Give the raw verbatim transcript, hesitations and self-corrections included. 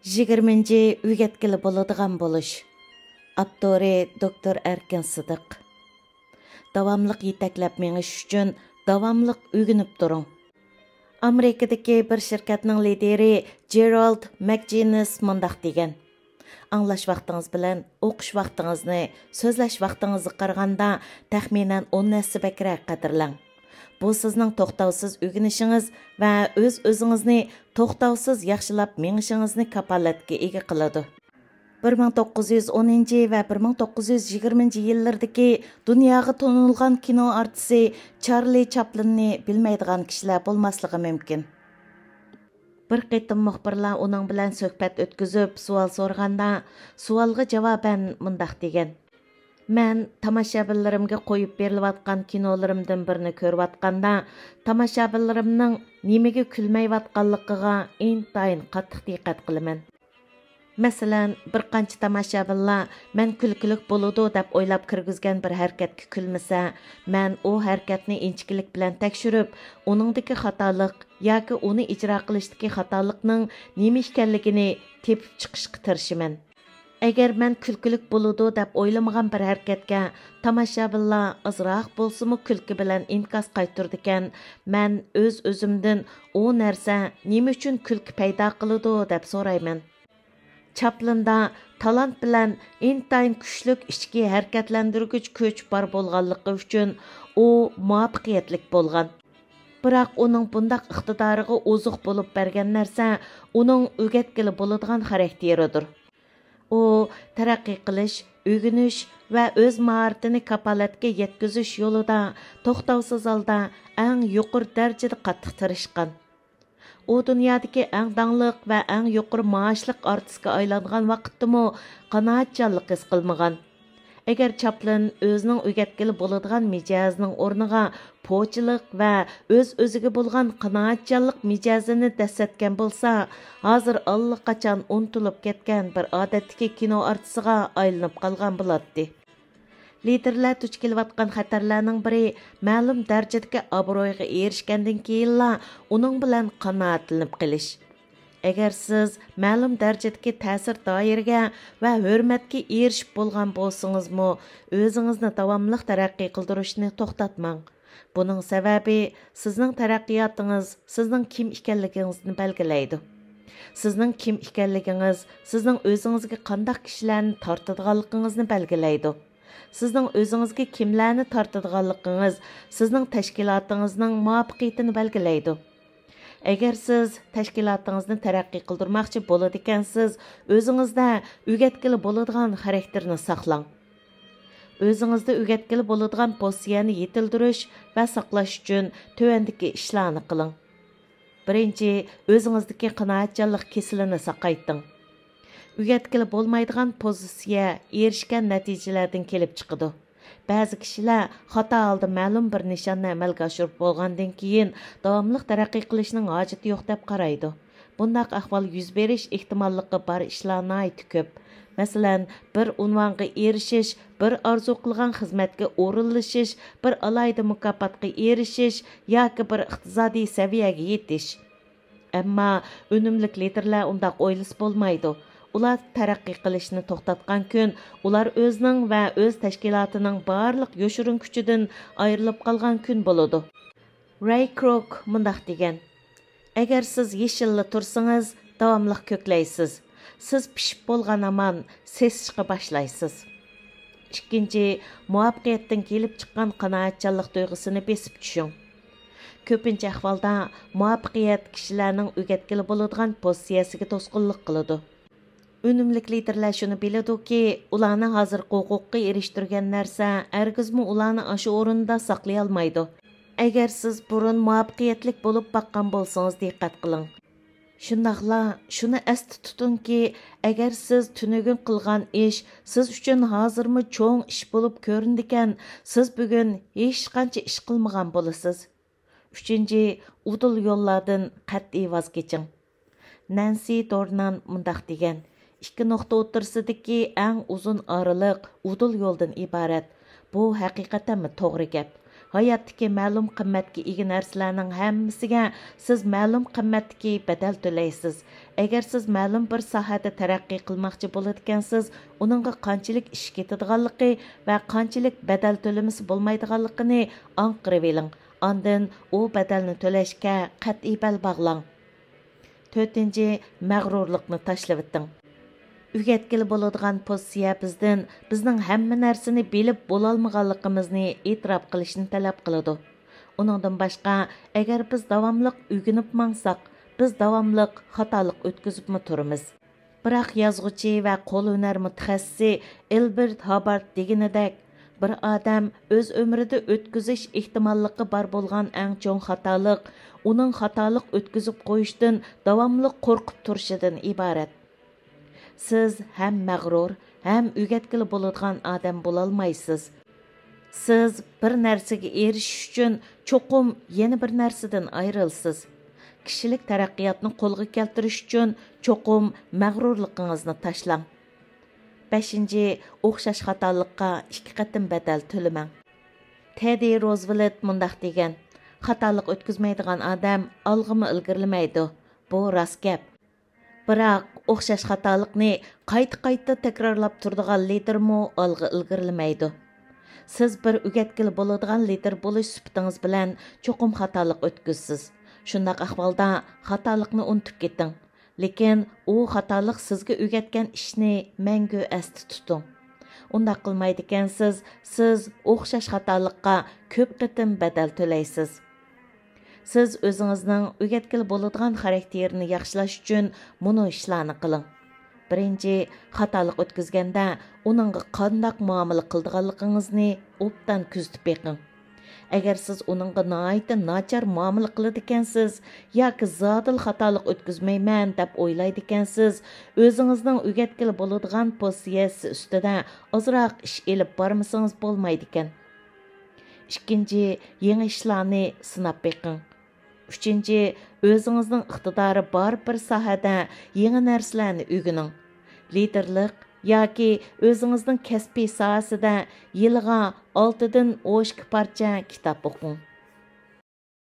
يىگىرمىنچى، ئۆگەتكىلى بولىدىغان بولۇش. ئاپتورى دوكتور ئەركىن سىدىق. داۋاملىق يېتەكلەپ مېڭىش ئۈچۈن داۋاملىق ئۆگىنىپ تۇرۇڭ. ئامېرىكىدىكى بىر شىركەتنىڭ لىدىرى جېرالد مەكجىنىس مۇنداق دېگەن: «ئاڭلاش ۋاقتىڭىز بىلەن ئوقۇش ۋاقتىڭىزنى، سۆزلەش ۋاقتىڭىزغا قارىغاندا تەخمىنەن ئون ھەسسە بەكرەك قەدىرلەڭ. بۇ سىزنىڭ توختاۋسىز ئۆگىنىشىڭىز ۋە ئۆز-ئۆزىڭىزنى توختاۋسىز ياخشىلاپ مېڭىشىڭىزنى كاپالەتكە ئىگە قىلىدۇ.» بىر مىڭ توققۇز يۈز ئونىنچى ۋە بىر مىڭ توققۇز يۈز يىگىرمىنچى يىللىرىدىكى دۇنياغا تونۇلغان كىنو ئارتىسى چارلى چاپلىننى بىلمەيدىغان كىشىلەر بولماسلىقى مۇمكىن. بىر قېتىم مۇخبىرلار ئۇنىڭ بىلەن سۆھبەت ئۆتكۈزۈپ، سوئال سورىغاندا، سوئالغا جاۋابەن مۇنداق دېگەن: «مەن تاماشابىنلىرىمگە قويۇپ بېرىلىۋاتقان كىنولىرىمدىن بىرىنى كۆرۈۋاتقاندا، تاماشابىنلىرىمنىڭ نېمىگە كۈلمەيۋاتقانلىقىغا ئىنتايىن قاتتىق دىققەت قىلىمەن. مەسىلەن، بىر قانچە تاماشابىنلار مەن كۈلكىلىك بولىدۇ دەپ ئويلاپ كىرگۈزگەن بىر ھەرىكەتكە كۈلمىسە، مەن ئۇ ھەرىكەتنى ئىنچىكىلىك بىلەن تەكشۈرۈپ، ئۇنىڭدىكى خاتالىق ياكى ئۇنى ئىجرا قىلىشتىكى خاتالىقنىڭ نېمە ئىكەنلىكىنى تېپىپ چىقىشقا تىرىشىمەن. ئەگەر مەن كۈلكىلىك بولىدۇ دەپ ئويلىمىغان بىر ھەرىكەتكە تاماشابىنلار ئازراق بولسىمۇ كۈلكە بىلەن ئىنكاس قايتۇرىدىكەن، مەن ئۆز-ئۆزۈمدىن ئۇ نەرسە نېمە ئۈچۈن كۈلكە پەيدا قىلىدۇ دەپ سورايمەن.» چاپلىندا تالانت بىلەن ئىنتايىن كۈچلۈك ئىچكى ھەرىكەتلەندۈرگۈچ كۈچ بار بولغانلىقى ئۈچۈن ئۇ مۇۋەپپەقىيەتلىك بولغان. بىراق ئۇنىڭ بۇنداق ئىقتىدارىغا ئوزۇق بولۇپ بەرگەن نەرسە ئۇنىڭ ئۆگەتكىلى بولىدىغان خاراكتېرىدۇر. ئۇ تەرەققىي قىلىش، ئۆگىنىش ۋە ئۆز ماھارىتىنى كاپالەتكە يەتكۈزۈش يولىدا توختاۋسىز ھالدا ئەڭ يۇقىرى دەرىجىدە قاتتىق تىرىشقان. ئۇ دۇنيادىكى ئەڭ داڭلىق ۋە ئەڭ يۇقىرى مائاشلىق ئارتىسقا ئايلانغان ۋاقىتتىمۇ قانائەتچانلىق ھېس قىلمىغان. ئەگەر چاپلىن ئۆزىنىڭ ئۆگەتكىلى بولىدىغان مىجەزىنىڭ ئورنىغا پوچىلىق ۋە ئۆز-ئۆزىگە بولغان قانائەتچانلىق مىجەزىنى دەسسەتكەن بولسا، ھازىر ئاللىقاچان ئۇنتۇلۇپ كەتكەن بىر ئادەتتىكى كىنو ئارتىسىغا ئايلىنىپ قالغان بولاتتى. لىدېرلەر دۇچ كېلىۋاتقان خەتەرلەرنىڭ بىرى مەلۇم دەرىجىدىكى ئابرۇيغا ئېرىشكەندىن كېيىنلا ئۇنىڭ بىلەن قانائەتلىنىپ قېلىش. ئەگەر سىز مەلۇم دەرىجىدىكى تەسىر دائىرىگە ۋە ھۆرمەتكە ئېرىشىپ بولغان بولسىڭىزمۇ، ئۆزىڭىزنى داۋاملىق تەرەققىي قىلدۇرۇشنى توختاتماڭ. بۇنىڭ سەۋەبى سىزنىڭ تەرەققىياتىڭىز سىزنىڭ كىم ئىكەنلىكىڭىزنى بەلگىلەيدۇ. سىزنىڭ كىم ئىكەنلىكىڭىز سىزنىڭ ئۆزىڭىزگە قانداق كىشىلەرنى تارتىدىغانلىقىڭىزنى بەلگىلەيدۇ. سىزنىڭ ئۆزىڭىزگە كىملەرنى تارتىدىغانلىقىڭىز سىزنىڭ تەشكىلاتىڭىزنىڭ مۇۋەپپەقىيىتىنى بەلگىلەيدۇ. ئەگەر سىز تەشكىلاتىڭىزنى تەرەققىي قىلدۇرماقچى بولىدىكەنسىز، ئۆزىڭىزدە ئۆگەتكىلى بولىدىغان خاراكتېرنى ساقلاڭ. ئۆزىڭىزدە ئۆگەتكىلى بولىدىغان پوزىتسىيەنى يېتىلدۈرۈش ۋە ساقلاش ئۈچۈن تۆۋەندىكى ئىشلارنى قىلىڭ. بىرىنچى، ئۆزىڭىزدىكى قانائەتچانلىق كېسىلىنى ساقايتىڭ. ئۆگەتكىلى بولمايدىغان پوزىتسىيە ئېرىشكەن نەتىجىلەردىن كېلىپ چىقىدۇ. بەزى كىشىلەر خاتا ھالدا مەلۇم بىر نىشاننى ئەمەلگە ئاشۇرۇپ بولغاندىن كېيىن، داۋاملىق تەرەققىي قىلىشنىڭ ھاجىتى يوق دەپ قارايدۇ. بۇنداق ئەھۋال يۈز بېرىش ئېھتىماللىقى بار ئىشلار ناھايىتى كۆپ. مەسىلەن، بىر ئۇنۋانغا ئېرىشىش، بىر ئارزۇ قىلغان خىزمەتكە ئورۇنلىشىش، بىر ئالاھىدە مۇكاپاتقا ئېرىشىش ياكى بىر ئىقتىسادىي سەۋىيەگە يېتىش. ئەمما ئۈنۈملۈك لىدېرلەر ئۇنداق ئويلىسا بولمايدۇ. ئۇلار تەرەققىي قىلىشنى توختاتقان كۈن، ئۇلار ئۆزىنىڭ ۋە ئۆز تەشكىلاتىنىڭ بارلىق يوشۇرۇن كۈچىدىن ئايرىلىپ قالغان كۈن بولىدۇ. رەي كروك مۇنداق دېگەن: «ئەگەر سىز يېشىللا تۇرسىڭىز، داۋاملىق كۆكلەيسىز. سىز پىشىپ بولغان ھامان سېسىشقا باشلايسىز.» ئىككىنچى، مۇۋەپپەقىيەتتىن كېلىپ چىققان قانائەتچانلىق تۇيغۇسىنى بېسىپ چۈشۈڭ. كۆپىنچە ئەھۋالدا مۇۋەپپەقىيەت كىشىلەرنىڭ ئۆگەتكىلى بولىدىغان پوزىتسىيەسىگە توسقۇنلۇق قىلىدۇ. ئۈنۈملۈك لىدېرلەر شۇنى بىلىدۇكى، ئۇلارنى ھازىرقى ھوقۇققا ئېرىشتۈرگەن نەرسە ھەرگىزمۇ ئۇلارنى ئاشۇ ئورۇندا ساقلىيالمايدۇ. ئەگەر سىز بۇرۇن مۇۋەپپەقىيەتلىك بولۇپ باققان بولسىڭىز، دىققەت قىلىڭ. شۇنداقلا شۇنى ئەستە تۇتۇڭكى، ئەگەر سىز تۈنۈگۈن قىلغان ئىش سىز ئۈچۈن ھازىرمۇ چوڭ ئىش بولۇپ كۆرۈنىدىكەن، سىز بۈگۈن ھېچقانچە ئىش قىلمىغان بولىسىز. ئۈچىنچى، ئۇدۇل يوللاردىن قەتئىي ۋاز كېچىڭ. نەنسى دورنان مۇنداق دېگەن: «ئىككى نۇقتا ئوتتۇرىسىدىكى ئەڭ ئۇزۇن ئارىلىق ئۇدۇل يولدىن ئىبارەت.» بۇ ھەقىقەتەنمۇ توغرا گەپ. ھاياتتىكى مەلۇم قىممەتكە ئىگە نەرسىلەرنىڭ ھەممىسىگە سىز مەلۇم قىممەتتىكى بەدەل تۆلەيسىز. ئەگەر سىز مەلۇم بىر ساھەدە تەرەققىي قىلماقچى بولىدىكەنسىز، ئۇنىڭغا قانچىلىك ئىش كېتىدىغانلىقى ۋە قانچىلىك بەدەل تۆلىمىسە بولمايدىغانلىقىنى ئاڭقىرىۋېلىڭ. ئاندىن ئۇ بەدەلنى تۆلەشكە قەتئىي بەل باغلاڭ. تۆتىنچى، مەغرۇرلۇقنى تاشلىۋېتىڭ. ئۆگەتكىلى بولىدىغان پوزىتسىيە بىزدىن بىزنىڭ ھەممە نەرسىنى بىلىپ بولالمىغانلىقىمىزنى ئېتىراپ قىلىشنى تەلەپ قىلىدۇ. ئۇنىڭدىن باشقا، ئەگەر بىز داۋاملىق ئۆگىنىپ ماڭساق، بىز داۋاملىق خاتالىق ئۆتكۈزۈپمۇ تۇرىمىز. بىراق يازغۇچى ۋە قول ھۈنەر مۇتەخەسسىسى ئېلبېرت ھاببارد دېگىنىدەك، بىر ئادەم ئۆز ئۆمرىدە ئۆتكۈزۈش ئېھتىماللىقى بار بولغان ئەڭ چوڭ خاتالىق ئۇنىڭ خاتالىق ئۆتكۈزۈپ قويۇشتىن داۋاملىق قورقۇپ تۇرۇشىدىن ئىبارەت. سىز ھەم مەغرۇر، ھەم ئۆگەتكىلى بولىدىغان ئادەم بولالمايسىز. سىز بىر نەرسىگە ئېرىشىش ئۈچۈن چوقۇم يەنە بىر نەرسىدىن ئايرىلىسىز. كىشىلىك تەرەققىياتنى قولغا كەلتۈرۈش ئۈچۈن چوقۇم مەغرۇرلۇقىڭىزنى تاشلاڭ. بەشىنچى، ئوخشاش خاتالىققا ئىككى قېتىم بەدەل تۆلىمەڭ. تېددى روزۋېلت مۇنداق دېگەن: «خاتالىق ئۆتكۈزمەيدىغان ئادەم ئالغىمۇ ئىلگىرىلىمەيدۇ.» بۇ راست گەپ. بىراق، ئوخشاش خاتالىقنى قايتا-قايتا تەكرارلاپ تۇرىدىغان لىدىرمۇ ئالغا ئىلگىرىلىمەيدۇ. سىز بىر ئۆگەتكىلى بولىدىغان لىدىر بولۇش سۈپىتىڭىز بىلەن چوقۇم خاتالىق ئۆتكۈزىسىز. شۇنداق ئەھۋالدا خاتالىقنى ئۇنتۇپ كېتىڭ. لېكىن ئۇ خاتالىق سىزگە ئۆگەتكەن ئىشنى مەڭگۈ ئەستە تۇتۇڭ. ئۇنداق قىلمايدىكەنسىز، سىز ئوخشاش خاتالىققا كۆپ قېتىم بەدەل تۆلەيسىز. سىز ئۆزىڭىزنىڭ ئۆگەتكىلى بولىدىغان خاراكتېرىنى ياخشىلاش ئۈچۈن مۇنۇ ئىشلارنى قىلىڭ. بىرىنچى، خاتالىق ئۆتكۈزگەندە ئۇنىڭغا قانداق مۇئامىلە قىلىدىغانلىقىڭىزنى ئوبدان كۆزىتىپ بېقىڭ. ئەگەر سىز ئۇنىڭغا ناھايىتى ناچار مۇئامىلە قىلىدىكەنسىز ياكى زادىلا خاتالىق ئۆتكۈزمەيمەن دەپ ئويلايدىكەنسىز، ئۆزىڭىزنىڭ ئۆگەتكىلى بولىدىغان پوزىتسىيەسى ئۈستىدە ئازراق ئىش ئېلىپ بارمىسىڭىز بولمايدىكەن. ئىككىنچى، يېڭى ئىشلارنى سىناپ بېقىڭ. ئۈچىنچى، ئۆزىڭىزنىڭ ئىقتىدارى بار بىر ساھەدە يېڭى نەرسىلەرنى ئۆگىنىڭ. لىدىرلىق ياكى ئۆزىڭىزنىڭ كەسپىي ساھەسىدە يىلىغا ئالتىدىن ئون ئىككى پارچە كىتاب ئوقۇڭ.